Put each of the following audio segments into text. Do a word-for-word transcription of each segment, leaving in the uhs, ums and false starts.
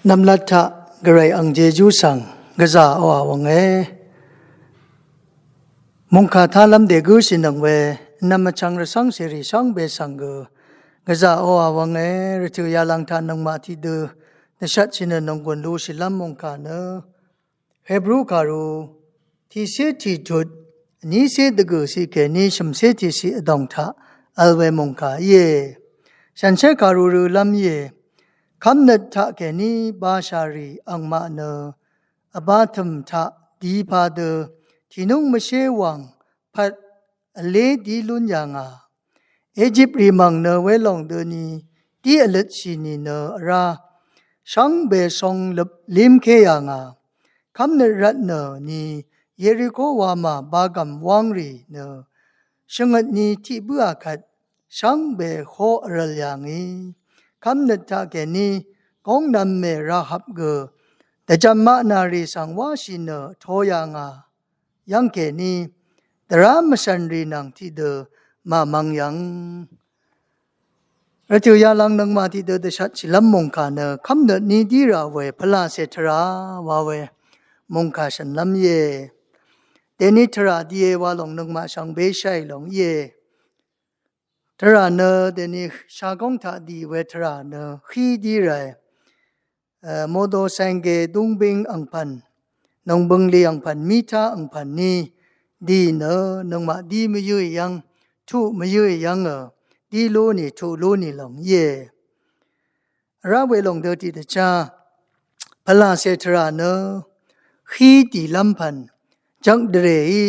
Nvmlat taq gvray ang Jejú svng gvzà oqà wvnge. Mungkà taq lv́m dègǿshì nøng we nvm vchvng rvcv́ng cèrì shvngbe svng gø gvzà oqà wvnge. Rvtø̀ yalang taq nøngmaq tiqdø dvshvtshì nø nònggùn lushìlv́m mungkà nø Hebru kàru tiqcé tiqtut vnícé dvgø̀ ciq kèní shv̀mcé tiqciq vdòng taq vl we mungkà íe. Shànshér kàru rølv́m íe. Kv́mnøt taq kèní bashà rì angmaq nø vbatø̀m taq di padø tìnúng mvshé wàng pvt vlé dí lún yà ngà. Ejip rì mv̀ng nø welòng døni dí vløtshì nìnø vrá shvngbe shongløp límké yà ngà. Kv́mnøt rvtnø ni Yeriko wamà bagv̀m wángrì nø shvngøt ni tiq bǿà kvt shvngbe hoq vrø̀l yà ngì. Kv́mnøt taq kèní góngnv̄me Rahap gø dvjv̀m maqnà rì svng wáshì nø vto yà ngà. Yv́ng kèní dvrá mvshv̀n rì nvng tiqdø màmvng yv̀ng. Rvtø̀ yalang nøngmaq tiqdø dvshvtshìlv́m mungkà nø kv́mnøt ní dí rà we pvlàcè tvrà wa we mungkà shø̀nlv́m íe. Dèní tvrà die wa lòng nøngmaq shvngbe shaì lòng íe. Tvrà nø dèní shagóng taq dì we tvrà nø hí dí ràe. Modo senge dúngbíng angpv̀n, nòngbøngli angpv̀n, mítá angpv̀n ní dì nø nøngmaq dí mvyǿì yv́ng, tuq mvyǿì yv́ngø dí lú nì tuq lú nì lòng íe. Vrá welòng dø tiqdvchá pvlàcè tvrà nø hí dìlv́m pv̀n, jvk dvrèí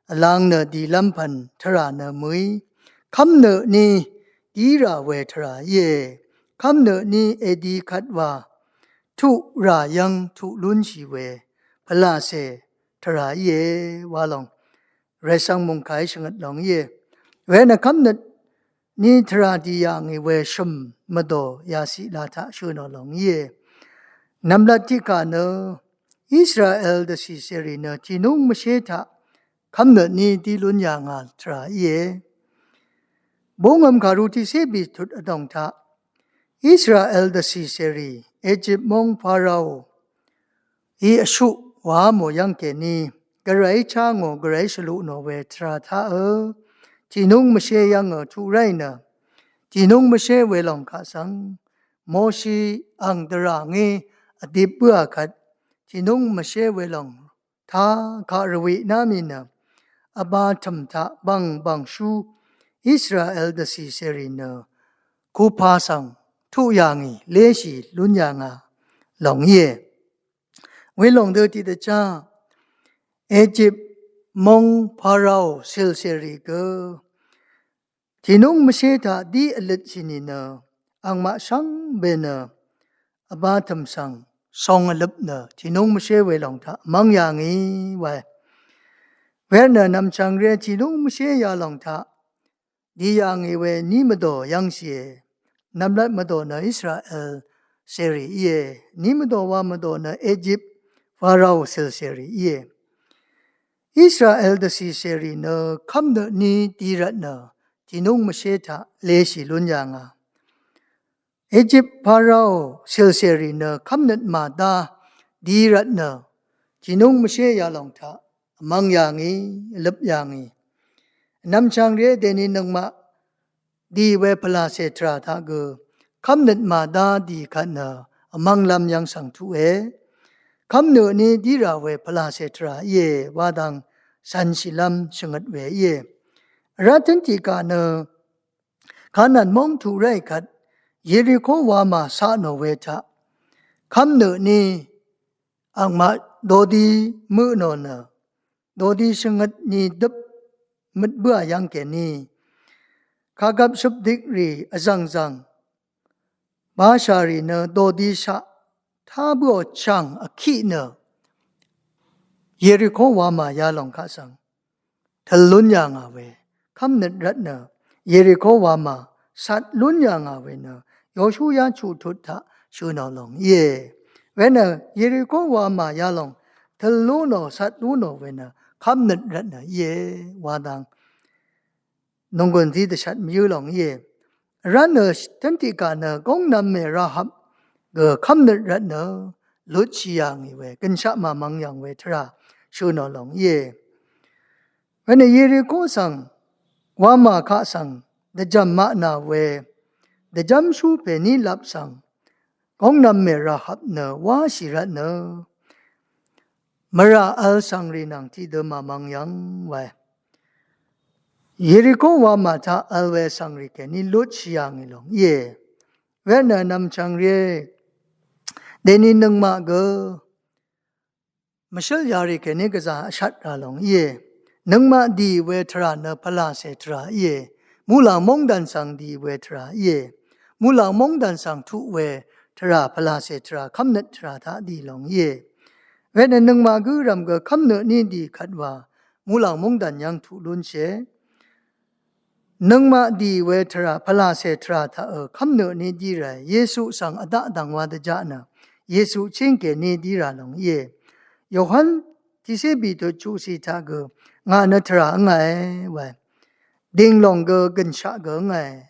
vlang nø dìlv́m pv̀n tvrà nø mø̀í. Kv́mnøt ní dí rà we tvrà íe. Kv́mnøt ní èdi kvt wa tuq rà yv́ng tuq lúnshì we pvlàcè tvrà íe wa lòng. Rèsvng mungkàí shvngøt lòng íe. Wenø kv́mnøt ní tvrà dì yà ngì we shø̀m mvdò yaciq la taq shø̀ nò lòng íe. Nvmlat tiqkà nø Israel dvcìcèrì nø tìnúng mvshé taq kv́mnøt ní dí lún yà ngà tvrà íe. Búngvm kàru tiqcé bìtut vdòng taq Israel dvcìcèrì Ejip móng Parao í vshuq wàá mò yv́ng kèní gvrayí chá ngò gvrayí shvluq nò we tvrà taqø tìnúng mvshé yv́ngø tuq ráì nø tìnúng mvshé welòng kaq svng Moshi ang dvrà ngí vdip bǿà kvt tìnúng mvshé welòng tá kaq rvwiq ná mì nø vbatø̀m taq bv̀ng bv̀ngshú Israel dvcìcèrì nø kupa svng tuq yà ngì léshì lún yà ngà lòng íe. Welòng dø tiqdvchá Ejip móng Parao cìlcèrì gø tìnúng mvshé taq dí vløtshì nìnø angmaq shvngbe nø vbatø̀m svng song vløp nø tìnúng mvshé welòng taq mv́ng yà ngì wae. Wenø nv̀mchv̀ng re tìnúng mvshé yalòng taq dì yà ngì we ní mvdò yv́ngshìe. Nvmlat mvdò nø Israel cèrì íe. Ní mvdò wa mvdò nø Ejip Farao cìlcèrì íe. Israel dvcìcèrì nø kv́mnøt ní dì rvtnø tìnúng mvshé taq leshì lún yà ngà. Ejip Farao cìlcèrì nø kv́mnøt màdá dì rvtnø tìnúng mvshé yalòng taq vmvng yà ngì, vløp yà ngì. Vnvmchang rìé dèni nøngmaq dì we pvlàcè tvrà taq gø kv́mnøt màdá dì kvt nø vmv́nglv́m yv́ng svng tuqe. Kv́mnøt ní dí rà we pvlàcè tvrà íe wa dang cv̄nshìlv́m shvngøt we íe. Vrá tǿn tiqkà nø Kanan móng tuq ráì kvt Yeriko wamà cat nò we taq kv́mnøt ní angmaq dodi møt nò nø dodi shvngøt ni døp møt bǿà yv́ng kèní kagvp shøpdik rì vzv̀ngzv̀ng bashà rì nø dodi shaq tá bǿò chàng vkiq nø Yeriko wamà yalòng kaq svng tøl lún yà ngà we. Kv́mnøt rvtnø Yeriko wamà cat lún yà ngà we nø Yoshuya chuqtut taq shø̀ nò lòng íe. Wenø Yeriko wamà yalòng tøl lú nò cat lú nò we nø kv́mnøt rvtnø íe wa dang nònggùn zí dvshat mvyǿ lòng íe. Vrá nø tǿn tiqkà nø góngnv̄m mè Rahap gø kv́mnøt rvtnø lutshì yà ngì we, gønshaq màmvng yv̀ng we tvrà shø̀ nò lòng íe. Wenø Yeriko svng wamà kaq svng dvjv̀m maq nà we dvjv́mshú pèní lap svng góngnv̄m mè Rahap nø wáshì rvtnø mvrà vl svngrì nvng tiqdø màmvng yv̀ng we, Yeriko wamà taq vl we svngrì kèní lutshì yà ngì lòng íe. Wenø nvmchvng rìé, dèni nøngmaq gø mvshǿl yarì kèní gvzà vshat rà lòng íe. Nøngmaq dì we tvrà nø pvlàcè tvrà íe. Muqlàng móngdàn svng dì we tvrà íe. Muqlàng móngdàn svng tuq we tvrà pvlàcè tvrà, kv́mnøt tvrà taq dì lòng íe. Wenø nøngmaq gǿ rv̀m gø kv́mnøt ní dì kvt wa muqlàng móngdàn yv́ng tuq lúnshìe. Nøngmaq dì we tvrà, pvlàcè tvrà taqø kv́mnøt ní dí ràe. Yesu svng vdaq dv̀ngwa dvjaq nø Yesu chíng kèní dí rà lòng íe. Yohan tiqcé bìtut chuqcì taq gø ngà nø tvrà ǿngàe wae. Dìng lòng gø gønshaq gø ǿngàe.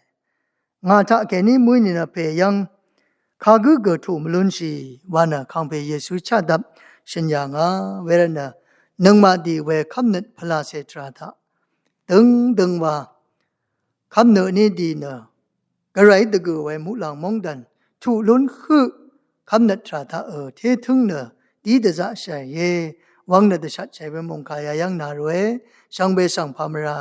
Ngà taq kèní mø̀í nìnø pè yv́ng kagǿ gø tuq mvlúnshì wa nø kàngpè Yesu chadvp shø̀n yà ngà. Wervtnø nøngmaq dì we kv́mnøt pvlàcè tvrà taq døngdøng wa kv́mnøt ní dì nø gvray dvgø̀ we muqlàng móngdàn tuq lún høq kv́mnøt tvrà taqø tétǿng nø dí dvzaqshàìe. Wvng nø dvshatshàì we mòngkà yayv́ng nà ròe. Shvngbe svng pà mvrà